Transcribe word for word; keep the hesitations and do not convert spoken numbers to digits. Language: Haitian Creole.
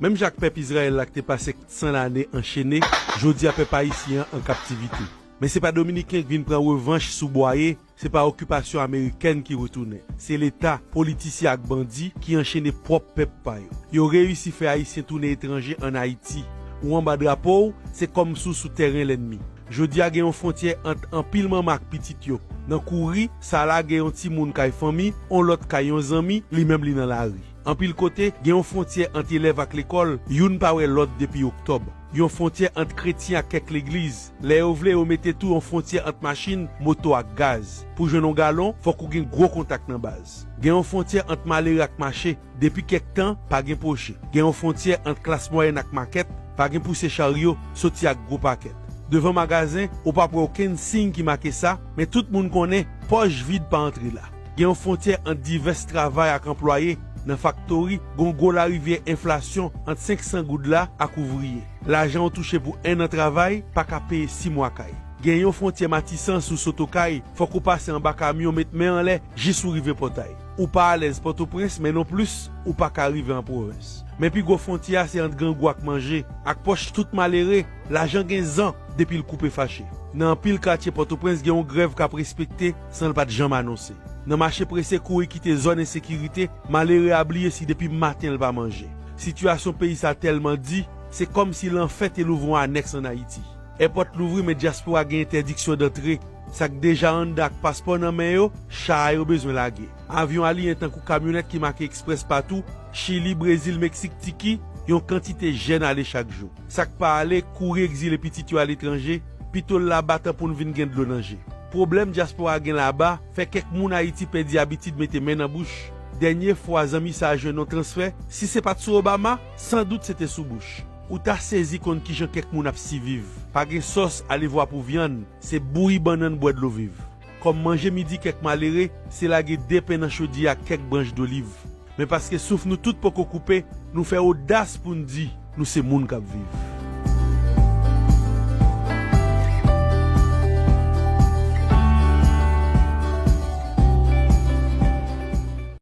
Menm jan ak pèp Izrayèl la ki te pase san lane anchene, jodi a pèp ayisyen an an kaptivite. Men se pa Dominiken k vin pran revanch sou bwaye, se pa okipasyon amerikèn ki retounen. Se Leta, politisyen ak bandi ki anchene pwòp pèp pa yo. Yo reyisi fè Ayisyen tounen etranje ann Ayiti. Ou anba drapo w, se kòmsi w sou tèren lènmi. Jodi a gen yon fwontyè ant anpil manman ak pitit yo. Nan kouri, sa la gen yon timoun kay fanmi, on lòt kay yon zanmi, li menm li nan lari. Anpil kote, gen yon fwontyè ant elèv ak lekòl, youn pa wè lòt depi oktòb. Yon fwontyè ant kretyen ak kèk legliz. Lè yo vle, yo mete tou yon fwontyè ant machin, moto ak gaz. Pou jwenn yon galon, fòk ou gen gwo kontak nan baz. Gen yon fwontyè ant malere ak mache, depi kèk tan, pa gen pwoche. Gen yon fwontyè ant klas mwayèn ak makèt, pa gen pouse charyo, soti ak gwo pakèt. Devan magazen, ou p ap wè okenn siy ki make sa, men tout moun konnen, pòch vid pa antre la. Gen yon fwontyè ant divès travay ak anplwaye. Nan faktori, gen yon gwo larivyè enflasyon ant senk san goud la ak ouvriye. Lajan ou touche pou enn an travay pa ka peye sis mwa kay. Gen yon fwontyè Matisan sou Sotokay, fòk ou pase anba kamyon, met men anlè, jis ou rive Pòtay. Ou pa alèz Pòtoprens, men nonplis, ou pa ka rive an pwovens. Men pi gwo fwontyè a se ant grangou ak manje, ak pòch tout malere, lajan gen zan depi l koupe fache. Nan anpil katye Pòtoprens gen yon grèv k ap respekte san l pa t janm anonse. Nan mache prese kouri kite zòn ensekirite, malere a bliye si depi maten l pa manje. Sitiyasyon peyi sa tèlman di, se kòmsi lanfè te louvri yon anèks ann Ayiti. Èpòt louvri men dyaspora gen entèdiksyon dantre. Sa k deja anndan ak paspò nan men yo, cha a yo bezwen lage. Avyon aliyen tankou kamyonèt ki make eksprès patou, Chili, Brezil, Meksik, Tiki, yon kantite jèn ale chak jou. Sa k pa ale, kouri egzile pitit yo aletranje, pito l laba tan pou n vin gen dlo nan je. Pwoblèm dyaspora gen laba, fè kèk moun Ayiti pèdi abitid mete men nan bouch. Dènye fwa zanmi sa a jwenn yon transfè, si se pa t sou Obama, san dout se te sou Bush. Ou ta sezi konn kijan kèk moun ap siviv. Pa gen sòs, alevwa pou vyann, se bouyi bannann bwè dlo viv. Kòm manje midi kèk malere, se lage de pen nan chodyè ak kèk branch doliv. Men paske souf nou tout poko koupe, nou fè odas pou n di nou se moun k ap viv.